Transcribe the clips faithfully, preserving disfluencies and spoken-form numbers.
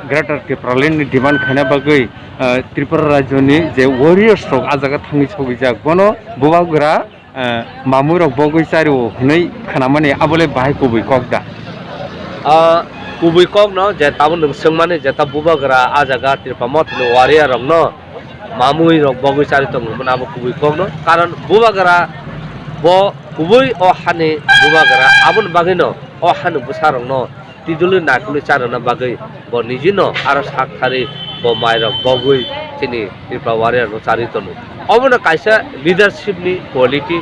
Greater Tipraland ni demand khaina bagwi, ah, Tripura rajyoni je warriors rok ah jaga thangwi sogwijak, bono bubagra, ah, mamui rok bogwi chario hwnwi khnamani, abole bahai kubui kok da? Ah, kubui kok no je tabuk nwng swngmani je ta bubagra ah jaga Tripura mothani warrior rok no mamui rok bogwi chari tongo hwnmano abo kubui kokno. Karon bubagra bo kubui o hani bubagra, aboni bagwino o hani bwsarokno twijlwi naikolwi charwna bagwi bo nijino aro sak thari bo mairok bogwi chini Tripura warrior no charwi tono. Obono kaisa leadership ni quality,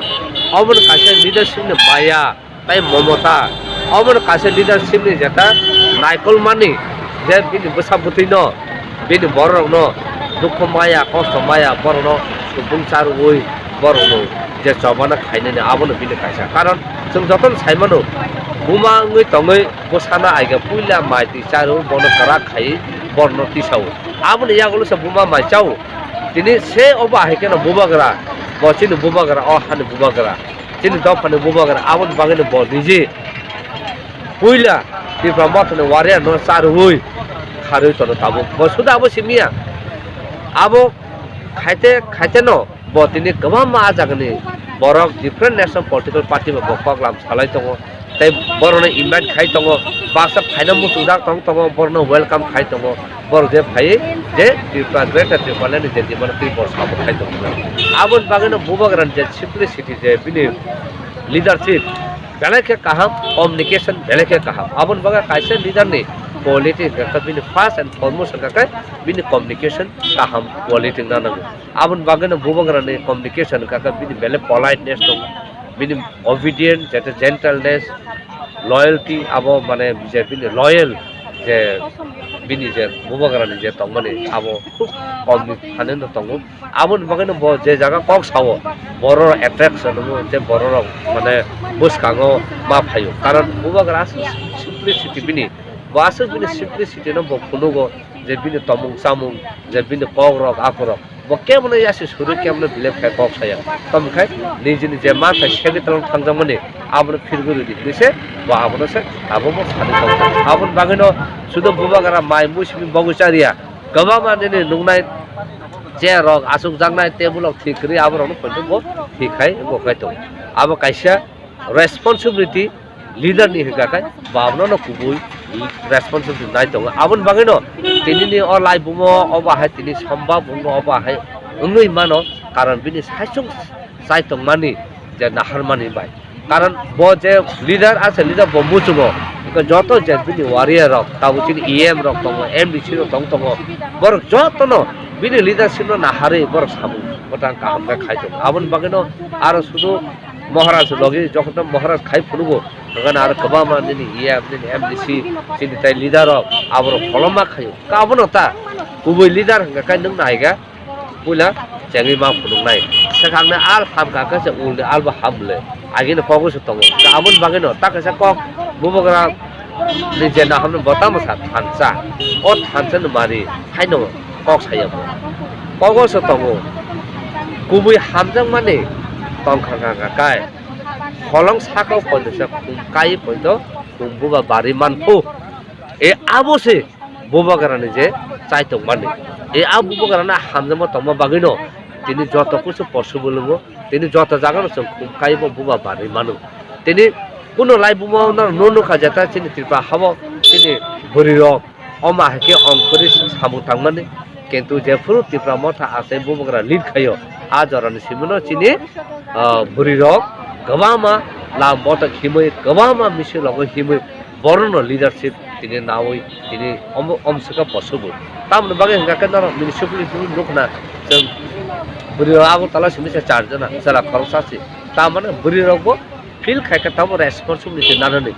obono kaisa leadership ni maya. Tai momota, obono kaisa leadership ni jeta naikolmani je bini bwsa bwtwino, bini bororokno dukhu maya, kosto maya, borokno subung charwui borokno je chobana khainani, abono bini kaisa. Karon chwng jotono saimano, buma wngwi tongwi bwsano aiga puila mai twi charwui bono kwrak khaiwi borokno tisao. Aboni yagulo se buma mai chao. Tini se obo hai kheno bubagra, bo chini bubagra, o hani bubagra. Chini dophani bubagra aboni bagwino bo niji puila Tipra mothani warrior no charwi kharwi tono tabuk. Bo suda abo simiya. Abo khaite, khaite no bo tini kwbangma ah jagani borok different national political party bai bo koklam salai tongo. Tei borokno invite khai tongo. Baksa phaina muchungjak tong tongo, borokno welcome khai tongo. Borok je phai je Tripura, Greater Tipraland ni je demand twi borok support khai tongo. Aboni bagwino bubagrani je simplicity je bini leadership belai khe kaham, communication belai khe kaham. Aboni bagwi kaisa leader ni quality hwnkha khe bini first and foremost hwnkha khe bini communication kaham quality wngna nango. Aboni bagwino bubagrani communication hwnkha khe bini belai politeness tongo, bini obedient, jete gentleness, loyalty, abo mane je bini loyal je bini je bubagrani je tongmani abo khub kom ni thani no tongo. Aboni bagwino bo je jaga kok sao, borok attraction wngo, je borok mane bwskango ma phaio. Karon bubagra aswk simplicity bini, bo aswk bini simplicity no bo phunugo, je bini tomung chamung, je bini kok rok, akhorok. Bo kebono yasi suri kebono believe khai kok saya. Tamo khai nijini je manthai segwi tongthangjakmani abono phirgwi rwdi hinwi se bo abono se abo bo sani tongkha. Aboni bagwino sudo bubagra mai mui simi bogwi chariya. Kwbangma nini nuknai chair rok achukjaknai table rok thik kwrwi aborokno poito bo thik khai bo khai tongo. Abo kaisa responsibility leader ni hwnkha khe, bo abono no kubui responsibility nai tongo. Aboni bagwi no tini ni o lai bumo obo hai tini samba bumo obo hai wngwi mano, karon bini saichung chai tongmani je naharmani bai. Karon bo je leader ase, leader bo muchungo, hwnkhe joto je bini warrior rok, tabuk chini E M rok tongo, M D C rok tong tongo, borok joto no bini leadership no naharwi borok samung bwtang kaham khe khai tongo. Aboni bagwi no aro sudu Maharaj logi jokhon Maharaj khai phunukgo, hwnkhe aro kwbangma nini E M, nini M D C, chini tai leader rok aborok koloma khaio. Abono ta kubui leader hwnkha khe nwng naiga puila chengwi ma phunuknai. Swkangni al hamkha khe se ulni albo hamle. Agini kogwi se tongo. Aboni bagwino ta kaisa kok bubagra ni je nahamni bo tamo sa thansa. O thansa ni mari haino kok saya bo. Kogo se tongo. Kubui hamjakmani tongkha kha kha kai. Holong sakao poito se khum kai poito khum buba bari manphu. E abo se bubagrani je chai tongmani. E a bubagrani hamjakma tongma bagwino tini joto kusu possible wngo. Tini joto jagano chwng khum kai bo buba bari mano. Tini kuno lai bumo no nukha jeta chini Tripura habo chini bwrwi rok. Omo hai khe ongkhorwi samung tangmani, kintu jephuru Tipra Motha achai bubagra lead khaio, a jorani simi no chini, ah, bwrwi rok kwbangma lam botok himwi, kwbangma misil rogo himwi, borokno leadership tini nawi tini omo, omswka posugo. Tamoni bagwi hwnkha khe norok municipality nukna, chwng bwrwi rok Agartala simi se char jona, chwla khoroksa se. Tamoni bwrwi rokbo feel khai khe tamo responsibility nanani.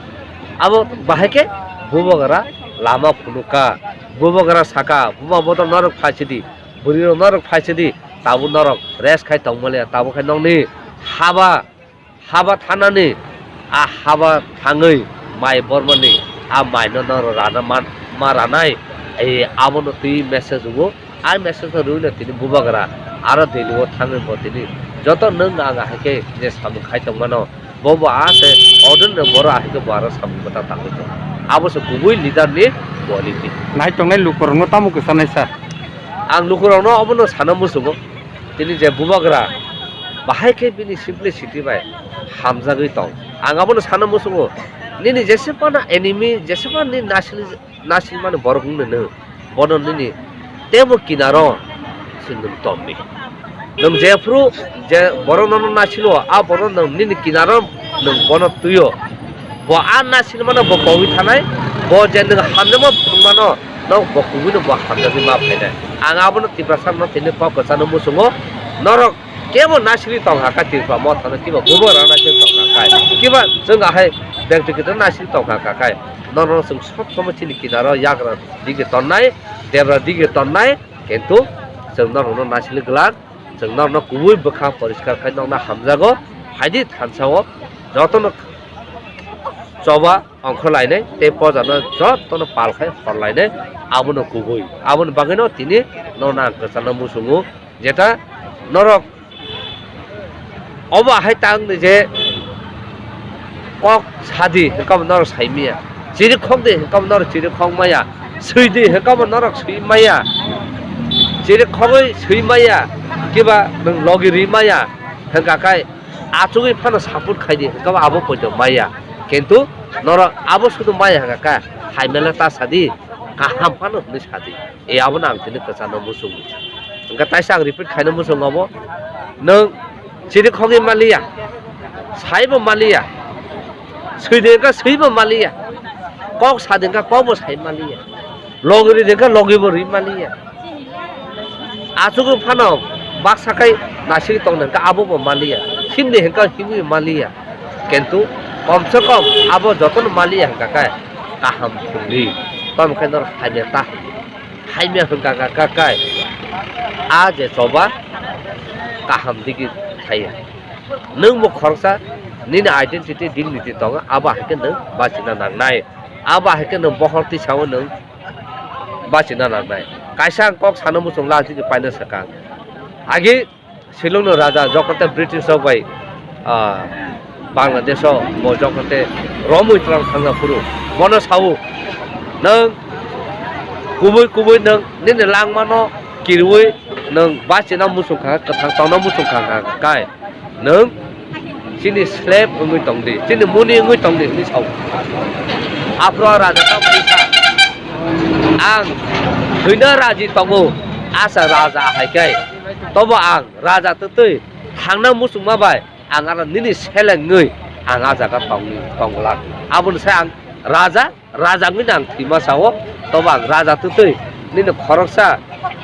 Abo bahai khe bubagra lama phunukha, bubagra sakha, buma bodol norok phaisidi, bwrwi rok norok phaisidi, tabuk norok rest khai tongmaliya, tabuk khai nokni haba, haba thanani, a haba thangwi mai bormani, a mai no norok rana man, ma ranai, ai abono twi message rwo. Ai message no rwino tini bubagra aro Delhi o thangwi bo tini joto nwng ang hai khe je samung khai tongmano, bo bo a se order no boro hai khe bo aro samung bwtang tangwi tongo. Abo se kubui leader ni quality. Nai tongnai lukurokno tamo kwchanai sir? Ang lukurokno obono sana muchungo, tini je bubagra bahai khe bini simplicity bai hamjagwi tong. Ang abono sana muchungo, nini jesebano enemy, jesebano nini nasil, nasilmani borok wngno nw, bono nini tebo kinaro se nwng tomni. Nwng jephru je borok nono nasilo, a borok nwng nini kinaro nwng bono twio. Bo a nasilmano bo kogwi thanai, bo je nwng hamjakma phunukmano, no bo kubui no bo hamjakgwi ma phainai. Ang abono Tiprasa no tini kok kwchano muchungo, norok kebo nasiri tongkha kha Tripura mothano kiba bubo rana khe tongkha khai. Kiba chwng ahai bekti khe nasiri tongkha kha khai. Norok chwng sob somoi chini kinaro yagra dige tonnai, debra dige tonnai, kintu chwng norokno nasili glak, chwng norokno kubui bwkha poriskar khai nokna hamjago, phaidi thansa o jotono choba ongkhorlainai tei pojano jotono pal khai horlainai, abono kubui. Aboni bagwino tini norokno ang kwchangno muchungo, jeta norok obo hai tangni je kok sadi hwnkhe obo norok sai maya, chiri khok di hwnkhe obo norok chiri khok maya, swi di hwnkhe obo norok swi maya, chiri khogwi swi maya, kiba nwng logi ri maya hwnkha khai, achugwi phano support khai di hwnkhe abo poito maya. Kintu norok abo sudu maya hwnkha kha, hai mele ta sadi, kaham phano hwnwi sadi. E abono ang tini kwchangno muchungo. Hwnkhe taisa ang repeat khaina muchungo abo, nwng chiri khogwi maliya, saibo maliya, swi di hwnkhe swibo maliya, kok sa di hwnkhe kokbo sai maliya, logi ri di hwnkhe logibo ri maliya. Achugwi phano baksa khai nasiri tongna hwnkhe abobo maliya, himni hwnkhe himwi maliya. Kintu kom se kom abo jotono maliya hwnkha khe kaham thwngwi. Tamo khe norok hamya ta, hamya hwnkha kha kha khai a je choba kaham digi thaiya. Nwngbo khoroksa nini identity, dignity tongo, abo hai khe nwng bachina nangnai, abo hai khe nwng bohor tisao nwng bachina nangnai. Kaisa ang kok sana muchung la chini paina sakha. Agi Shillong no raja jokhon te British rok bai, ah, Bangladesh o bo jokhon te romwi twlang thangna phuru bono sao, nwng kubui kubui nwng nini langmano kirui nwng bachina muchung kha, kwthang tongna muchung kha, kha kai. Nwng chini slave wngwi tong di, chini muni wngwi tong di, hwnwi sao. Aphuru raja tamo hwnwi sa, "Ang thwina raji tongo, asa raja hai khe, tobo ang raja twtwi thangna muchungma bai ang aro nini selengwi ang a jaga tongwi tongglak." Aboni sai ang raja, raja wngwi ang thwima sao, tobo ang raja twtwi nini khoroksa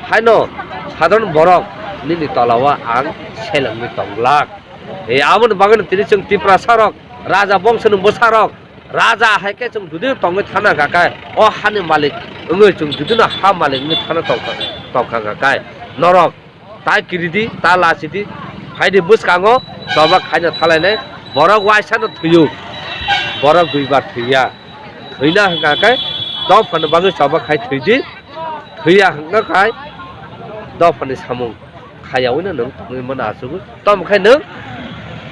haino sadharon borok nini tolao ang selengwi tongglak. E, aboni bagwino tini chwng Tiprasa rok, raja bongso ni bwsa rok, raja hai khe chwng judi tongwi thana hwnkha khe, o hani malik wngwi chwng judi no ha malik wngwi thana tongkha, tongkha hwnkha khe, norok ta kiridi, ta lachidi, phaidi bwskango choba khaina thalainai, borok waisa no thwiyo, borok duibar thwiya. Thwina hwnkha khe dophani bagwi choba khai thwidi, thwiya hwnkha khe dophani samung khaiyaui no nwng tongwi mano achugwi. Tamo khe nwng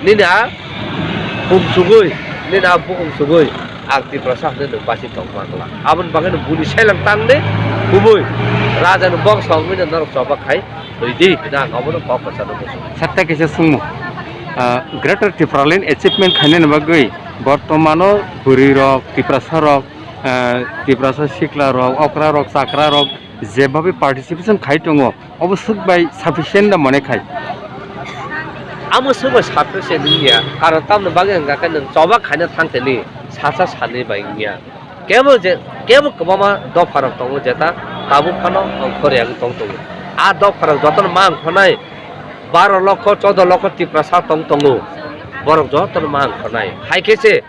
nini a khum chugwi, nini a bukhum chugwi ang Tiprasa hwnwi nwng basi tong mangla. Aboni bagwi no buni seleng tangdi kubui raja ni bongso wngwi no norok choba khai thwidi hwnwi ang obono kok kwchano muchungo. Sakta kisa sungmo, ah, Greater Tipraland achievement khainani bagwi bortomano bwrwi rok, Tiprasa rok, ah, Tiprasa sikla rok, okra rok, chakra rok, jebabe participation khai tongo, obo swk bai sufficient da mone khai? Amo swk bai sufficient wngya, karon tamoni bagwi hwnkha khe nwng choba khaina thang thani sacha sanwi bai wngya. Kebo je, kebo kwbangma dopha rok tongo jeta tabuk phano ongkhor yagwi tong tongo. A dopha rok jotono ma ongkhornai baro lokho, choudo lokho Tiprasa tong tongo, borok jotono ma ongkhornai. Hai khe se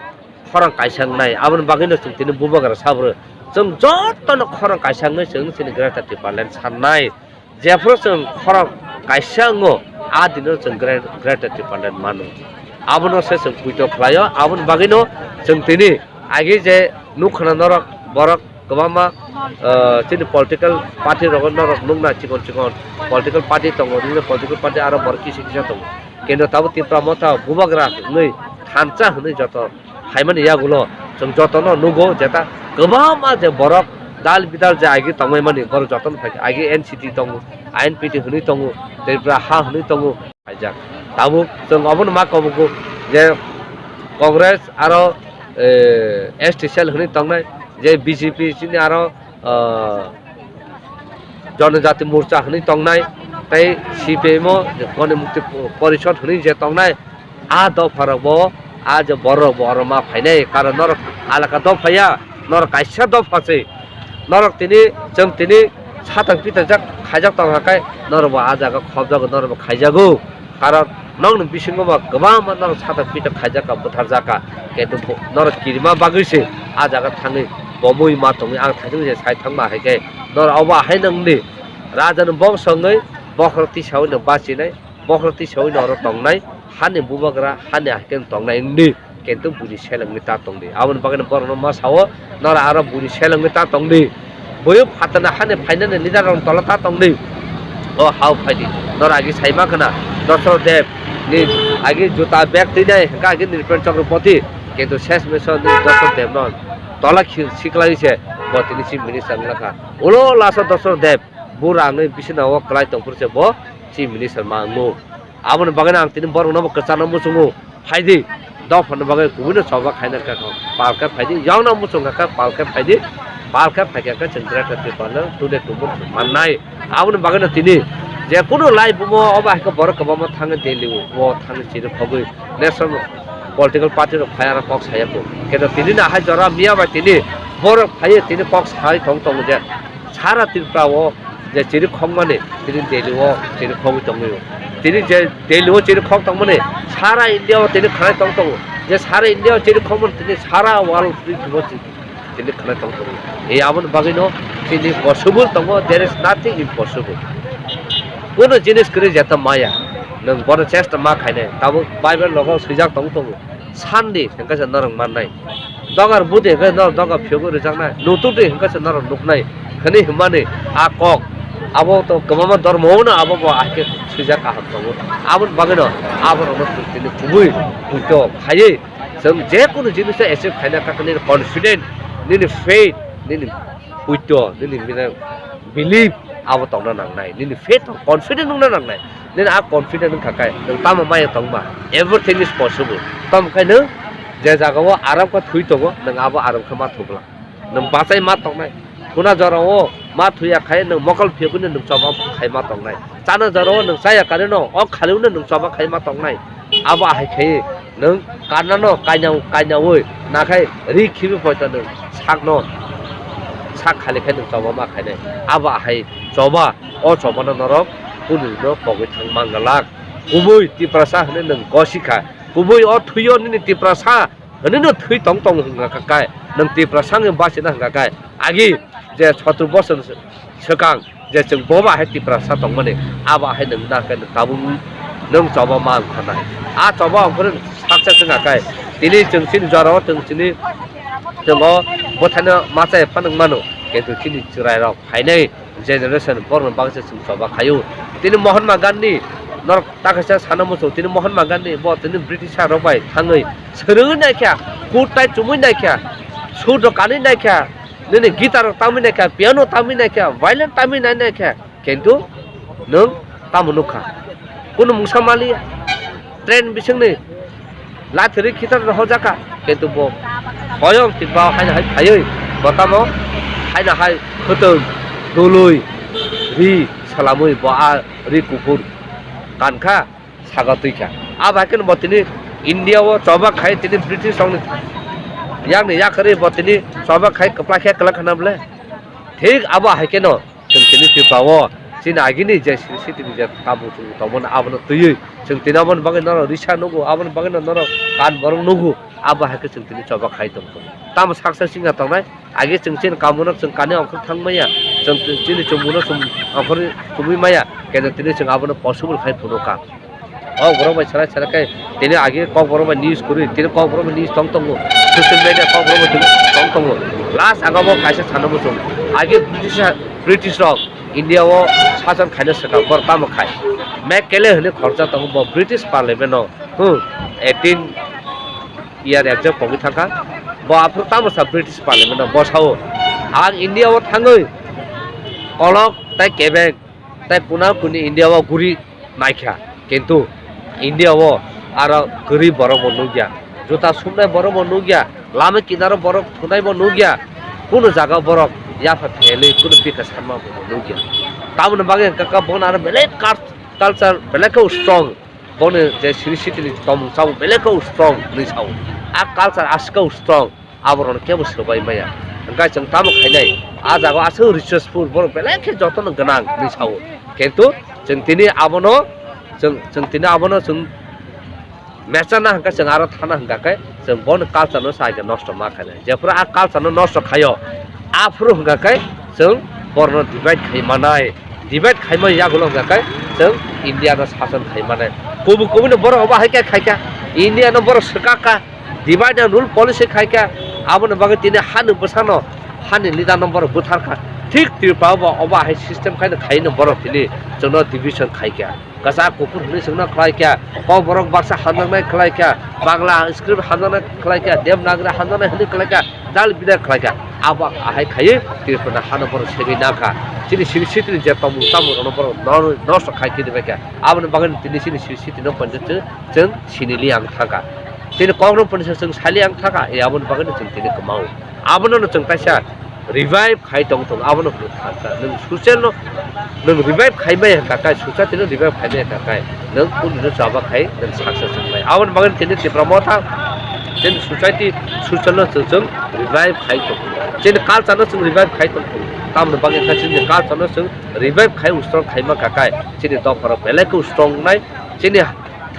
khorang kaisa wngnai. Aboni bagwino chwng tini bubagra sabrwi chwng jotono khorang kaisa wngwi chwng chini Greater Tipraland sannai. Jephru chwng khorang kaisa wngo, a dino chwng Gre-, Greater Tipraland mano. Abono se chwng puito khlaio. Aboni bagwino chwng tini agi je nukkhana norok borok kwbangma, ah, chini political party rogo norok nukna chikon chikon political party tongo, nini political party aro borok kisa kisa tongo. Kintu tabuk Tipra Motha bubagra hwnwi thansa hwnwi joto phaimani yagulo chwng jotono nugo jeta kwbangma je borok Dal bidal je agi tongmani borok jotono phai agi N C T tongo, I N P T hwnwi tongo, Tripura ha hwnwi tongo. Khaijak. Tabuk chwng obono ma kobogo je Congress aro, eh, S T cell hwnwi tongnai, je B J P chini aro, ah, Jonojati Morcha hwnwi tongnai, tei C P I M o Goni Mukti Porishod hwnwi je tongnai, a dopharokbo, a je bororokbo oro ma phainai, karon norok alaka dopha ya, norok kaisa dopha se. Norok tini, chwng tini sathang pitajak khaijak tongkha khe norokbo a jaga khopjago, norokbo khaijago. Karon nokni bisingo ba kwbangma norok sathang pita khaijak ka, bwtharjak ka. Kintu bo-, norok kirima bagwi se a jaga thangwi bomwi ma tongwi ang thaichung se sai thangma hai khe norok obo ahai nangni rajani bongso wngwi bokhorok tisaui no bachinai, bokhorok tisaui no oro tongnai, hani bubagra, hani ahai khe tongnai wngdi. Kintu buini selengwi ta tongdi. Aboni bagwino borokno ma sao, "Nora aro buini selengwi ta tongdi. Boyo phatana hani phainani leader rok tola ta tongdi." O hao phaidi. Nora agi saima khna, Dosro Dev ni agi juta bag twinai, hwnkha agi Nripen Chakraborty. Kintu ses meso ni Dosro Dev no tola khil siklai se, bo tini chief minister wngkha. Ulo laso Dosro Dev, bura wngwi bisina o kwlai tongphuru se bo chief minister ma wngo. Aboni bagwino ang tini borokno bo kwchangno muchungo. Phaidi, dophani bagwi kubuino choba khaina kha kho, palkhe phaidi, yongno muchung kha khe palkhe phaidi, palkhe phaikhe khe chwng Greater Tipraland today kubun mannai. Aboni bagwino tini je kunu live bumo obo hai khe borok kwbangma thangwi Delhi o thangwi chiri khogwi national political party rok phai aro kok saya kho. Khe tini na hai jora miya bai tini borok phaiwi tini kok sai thong tongo je sara Tripura o je chiri khokmani tini Delhi o chiri khogwi tongwi o. Tini je Delhi o chiri khok tongmani sara India o tini khanai tong tongo. Je sara India o chiri khokmani tini sara world prithibi o chi-, tini khanai tong tongo. E aboni bagwino chini possible tongo, there is nothing impossible. Kuno jinis kwrwi jeta maya, nwng bono chesta ma khainai. Tabuk Bible logo swijak tong tongo. Sandi hwnkhe se norok mannai. Dogar budi hwnkhe norok dogar phiyogwi rwjaknai. Nutukdi hwnkhe se norok nuknai. Hwnwi hwnmani a kok. Abo to kwbangma dhormo-o no abo bo ahai khe swijak kaham tongo. Aboni bagwino aborokno chwng tini kubui poito khaiwi chwng je kunu jinisa achieve khaina kha khe nini confident, nini faith, nini poito, nini belief abo tongna nangnai. Nini faith, confident wngna nangnai. Nini a confident wngkha khe, nwng tamo maya tongma, everything is possible. Tamo khe nwng je jaga o aram khe thwi tongo, nwng abo aram khe ma thubla. Nwng bachai ma tongnai. Khuna jora o ma thwiya khai nwng mokol phiyogwino nwng choba khai ma tongnai. Chana jora o nwng chaya kanino, o khaliwino nwng choba khai ma tongnai. Abo ahai khai nwng kanano kainao, kainaui nakhai ri khibi poito nwng sakno sak khali khai nwng choba ma khainai. Abo ahai choba, o chobano norok kunino pogwi thang mangalak. Kubui Tiprasa hwnwi nwng gosikha. Kubui o thwio nini Tiprasa hwnwi no thwi tong tong hwnkha khe, nwng Tiprasa wngwi bachina hwnkha khe, agi je sotro bosor swkang je chwng bo ba hai Tiprasa tongmani, abo hai nwng da khe nwng tabuk nwng choba ma wngkha nai. A choba wngkhorwi saksa chwng khe tini chwng chini jora o chwng chini chwng o bwthaino machai phano wng mano, kintu chini chwrai rok phainai generation borokni bagwi se chwng choba khaio. Tini Mahatma Gandhi norok ta kaisa sana muchung, tini Mahatma Gandhi bo tini British rok bai thangwi swrwngwi naikha, kut tai chumui naikha, sur rok kanwi naikha, nini guitar rok tamwi naikha, piano tamwi naikha, violin tamwi nai naikha, kintu nwng tamo nukha? Kunu mungsa maliya. Train bisingni lathiri khitar rohorjaka, kintu bo soyong Tripura haino hai phaiwi bo tamo haino hai khwtwng dului ri salamwi bo a ri kuphur kankha, saga twi kha. Abo hai kheno bo tini India o choba khai tini British rokni yakni yakarwi bo tini choba khai kwplai khe kwlak khana bwle. Thik abo hai kheno chwng tini Tripura o chini agini je city ni je tabuk chwng tongmani abono twiwi chwng tini aboni bagwi norok risa nugo, aboni bagwi no norok kan borok nugo, abo hai khe chwng tini choba khai tong tongo. Tamo saksa singha tongnai, age chwng chini kamono chwng kani ongkhor thang maya, chwng chini chumungno chum ongkhor chumui maya, keno tini chwng abono possible khai phunukha. O borok bai chwrai chwrai khe tini age kok borok bai news kwrwi, tini kok borok bai news tong tongo, social media kok borok bai tong tongo. Last aga bo kaisa sana muchung, age British, British rok India o sason khaina swkang, borok tamo khai? Mekele hwnwi khoroksa tongo bo British Parliament o, hmm, eighteen year exact pogwi thangkha. Bo aphuru tamo sa British Parliament o bosao Ang India o thangwi kolok tei kebeng tei kuna kuni India o guri naikha, kintu India o aro kwrwi borok bo nukya, juta sumnai borok bo nukya, lama kinaro borok thunai bo nukya, kunu jaga borok yapha phelwi kunu bikha sanma bo nukya. Tamoni bagwi hwnkha khe bono aro belai cul-, culture belai khe strong, boni je siri sitini tongmung chamung belai khe strong hinwi sao. A culture aswk khe strong. Aborokno kebo swbai maya. Hwnkhe chwng tamo khainai? A jaga aswk resourceful, borok belai khe jotono gwnang hinwi sao. Kintu chwng tini abono, chwng, chwng tini abono chwng mechana hwnkhe chwng aro thana hwnkha khe chwng boni culture no sai khe nosto ma khainai. Jephuru a culture no nosto khaio, aphuru hwnkha khe chwng borokno divide khai manai. Divide khaima yagulo hwnkha khe chwng India no sason khai manai. Kubui kubui no borok obo hai khe khai kha, India no borok swkak kha. Divide and rule policy khai kha, aboni bagwi tini hani bwsano, hani leader no borok buthar kha. Thik Tripura o bo obo hai system khai no khai no borok tini chwngno division khai kha. Kwchak kuphur hwnwi chwngno khlai kha, Kokborok baksa hamjaknai khlai kha, Bangla script hamjaknai khlai kha, Devanagari hamjaknai hwnwi khlai kha, dal bidal khlai kha. Abo ahai khaiwi Tripura hano borok segwi na kha. Chini siri sitini je tongmung chamung rokno borok no-, nosto khai khe bai kha. Aboni bagwi tini chini siri sitino ponjak chwng, chwng sinili ang thangkha. Chini kokno ponisa chwng sali ang thangkha, e aboni bagwino chwng tini kwmao. Abono no chwng kaisa revive khai tong thung, abono hwnwi thangkha. Nwng social no, nwng revive khai mai hwnkha khe, society no revive khai mai hwnkha khe, nwng uni no chaba khai nwng success wngnai. Aboni bagwino tini Tipra Motha, chini society, social no chwng, chwng revive khai tong thung. Chini culture no chwng revive khai tong thung. Tamoni bagwi khe chini culture no chwng revive khai, strong khai ma kha khe, chini dopha rok belai khe strong wngnai. Chini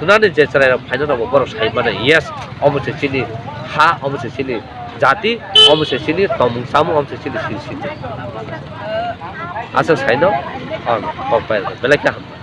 thwnani je chwrairok phainai rokbo borok sai mano, yes, omo se chini ha, omo se chini jati, omo se chini tongmung chamung, omo se chini siri siti. Aswk saino ang kok pai belai khe hambai.